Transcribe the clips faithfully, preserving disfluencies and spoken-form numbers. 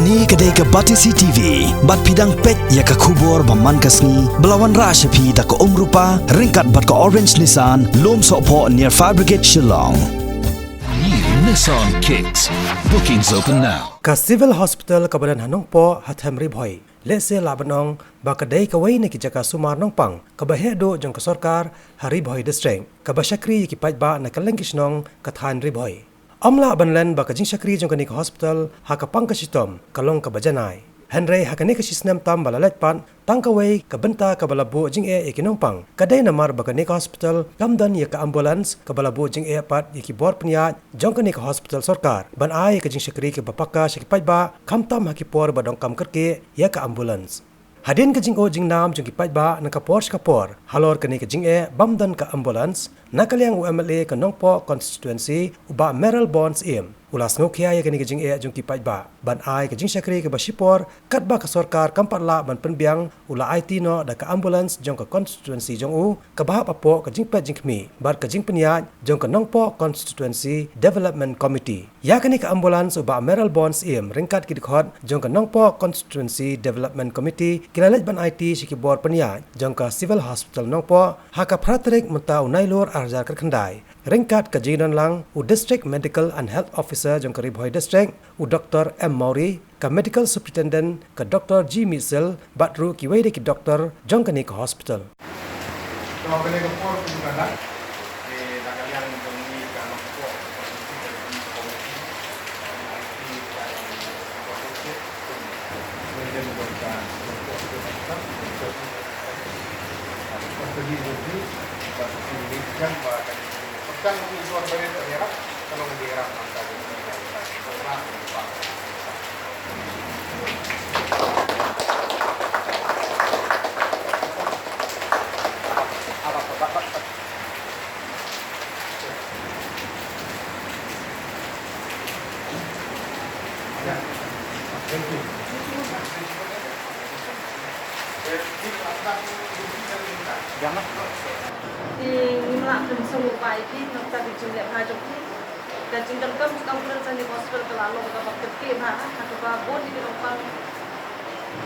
Kane ka dei ka Batesi T V, bad phi dang peit ïa ka khubor ba man ka sngi, ba la wanrah sha phi da ka Umrupa, ryngkat bad ka Orange Nissan, Lumsohphoh near Fire Brigade Shillong. New Nissan Kicks. Bookings open now. Ka Civil Hospital kaba don ha Nongpoh ha Them Ri Bhoi, lehse lah ban ong ba ka dei kawei na ki jaka sumar nongpang kaba heh duh jong ka sorkar ha Ri Bhoi District, kaba shakri ïa ki paidbah na kylleng ki shnong ka thaiñ Ri Bhoi. Ym lah ban len ba ka jingshakri jong kane ka hospital ha ka pang ka shitom ka long kaba janai. Hynrei ha kane ka shisnem tam ba la leit pat, tang kawei ka bynta kaba la buh jingeh ïa ki nongpang ka dei namar ba kane ka hospital kam don ïa ka ambulance kaba la buh jingeh pat ïa ki bor pynïaid jong kane ka hospital sorkar ban ai ïa ka jingshakri kaba paka sha ki paidbah, khamtam ha ki por ba donkam kyrkieh ïa ka ambulance. Hadien ka jingud jingnam jong ki paidbah na ka por sha ka por halor kane ka jingeh bym don ka ambulance, na ka liang u M L A ka Nongpoh constituency, u Bah Mayralborn Syiem, u la sngewkhia ïa kane ka jingeh jong ki paidbah ban ai ka jingshakri kaba shipor, katba ka sorkar kam pat lah ban pynbiang, u la aiti noh da ka ambulance jong ka constituency jong u, kaba hap hapoh ka jingpeit jingkhmih bad ka jingpynïaid jong ka Nongpoh Constituency Development Committee. Ïa kane ka ambulance u Bah Mayralborn Syiem ryngkat ki dkhot jong ka Nongpoh Constituency Development Committee ki la leit ban aiti sha ki bor pynïaid jong ka Civil Hospital Nongpoh ha ka phra tarik mynta u Nailur ar hajar khatkhyndai. Ryngkat ka jingdon lang u District Medical and Health Officer jong ka Ri Bhoi District, u Doktor M Mawrie, ka Medical Superintendent ka Doktor G Misil, bad ruh kiwei de ki doktor jong kane ka hospital. Te na ka liang jong ngi ka Nongpoh, Te ngim lah pynsngewbha ïa phi na ka bynta ka jingleh bha jong phi. Ka jingdonkam jong ka ambulance ha kane ka hospital ka la long kaba kyrkieh bha, ha kaba bun ïa ki nongpang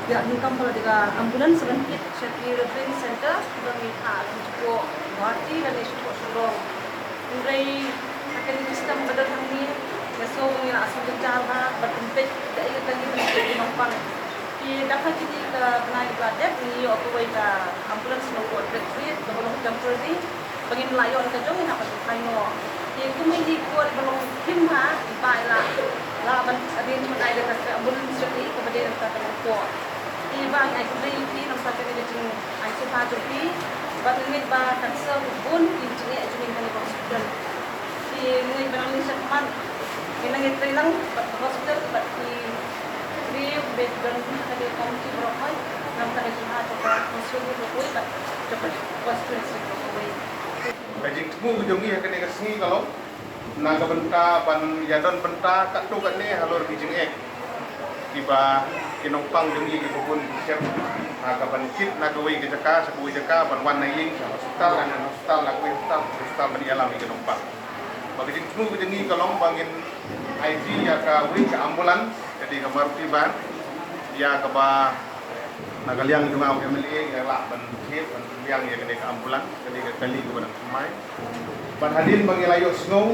ïa ngi kam pala da ka ambulance ban kit sha ki referring center, ba ngi phah sha Guwahati lane sha Shillong. Hynrei ha kane ka system ba don hangne, nga sngew ba ngi la sngewjynjar bha ban pynpeit kaei kata ngi ban kit ïa ki nongpang. Te da kane ka bnai ba la dep ngi ïoh kawei ka ambulance Nongpoh Direct Freight kaba long temporary. Ba ngin lah ïoh na ka jong ngi haba jong phaino. Te kum ïa ki por ba long khim bha, i Bah i la lah ban arrange ban ai da ka ambulance jong i kaba dei na ka Nongpoh. Te Bah ngi ai khublei ïa phi na ka bynta kane ka jingai sngewbha jong phi. Bad ngin ba kan sa bun ki jingeh jong ngi ha kane ka hospital. Te ngin ba nang ïa sngewbha. Ngin nang ïa trei lang bad ka hospital bad ki briew ba don ha kane ka committee baroh hoi. Na ka bynta ka jingeh jong ka hospital, bad jong ka hospital. Ka jingthmu ka jong ngi ha kane ka sngi ka long na ka bynta ban ïadon bynta katto katne halor ki jingeh kiba ki nongpang jong ngi kiba bun ki shem ha ka ban kit na kawei ka jaka sha kawei jaka, ban wan na ïing sha hospital, na hospital na kawei hospital, hospital ban ïalam ïa ki nongpang. Ba ka jingthmu ka jong ngi ka long ba ngin aiti ïa kawei ka ambulance, ka dei ka Maruti van, ïa kaba na ka liang jong nga u M L A ngi la lah ban thied ban pynbiang ïa kane ka ambulance, kane ka kali kaba dang thymmai. Bad hadien ba ngi la ïohsngew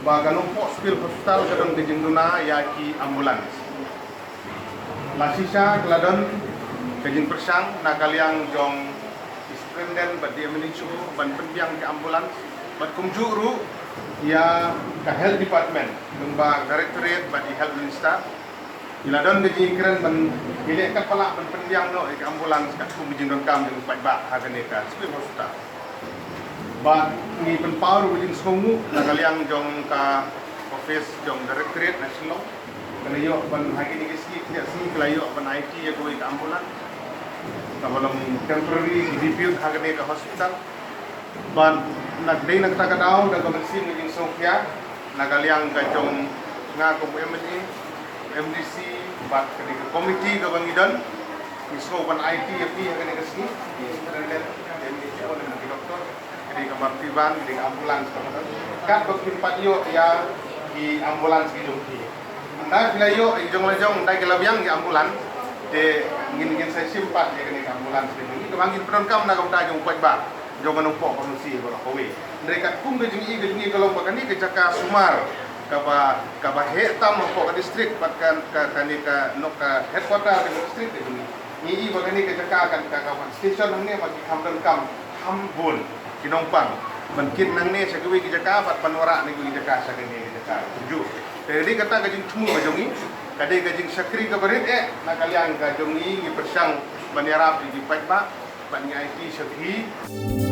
ba ka Nongpoh Civil Hospital ka don ka jingduna ïa ki ambulance, la shisha ka la don ka jingpyrshang na ka liang jong i Superintendent bad i M N H O ban pynbiang ki ambulance, bad kumjuh ruh ïa ka Health Department, lyngba Directorate bad i Health Minister. Ngi la don ka jingkren ban ïaleh katba lah ban pynbiang noh ïa ka ambulance katkum ka jingdonkam jong u paidbah ha kane ka Civil Hospital. Bad ngi pynpaw ruh ka jingsngewnguh na ka liang jong ka office jong Directorate na Shillong. Ka la ïoh ban ha kine ki sngi, kine ki sngi ki la ïoh ban aiti ïa kawei ka ambulance kaba long temporary, ki depot ha kane ka hospital. Bad na ka dei na kata ka daw da ka mynsiem ka jingsngewkhia na ka liang ka jong nga kum u M N A, M D C, bad kane ka committee kaba ngi don, ngi sngew ban aiti ïa phi ha kane ka sngi, ki Superintendent, ki M D C, ki doktor, kane ka Maruti van, kane ka ambulance kaba don. Katba kim pat ïoh ïa ki ambulance ki jong ki. Lada phi la ïoh ïa ki jong la jong, da ki la biang ki ambulance, te ngin, ngin sa shim pat ïa kane ka ambulance kane. Kaba ngin pyndonkam na ka bynta jong u paidbah jong ka Nongpoh Constituency baroh kawei. Hynrei katkum ka jingïohi ka jong ngi ka long ba kane ka jaka sumar kaba, kaba heh tam hapoh ka district bad ka, ka, kane ka, noh, ka headquarter ka district ka jong ngi. Ngi i ba kane ka jaka kan ka, ka station hangne ba ki kham donkam kham bun ki nongpang ban kit nangne sha kiwei ki jaka bad ban wanrah na kiwei ki jaka sha kane ka jaka kumjuh. Te dei kata ka jingthmu ka jong ngi, ka dei ka jingshakri kaba rit eh na ka liang ka jong ngi, ngi pyrshang ban ïarap ïa ki paidbah bad ngi aiti sha phi.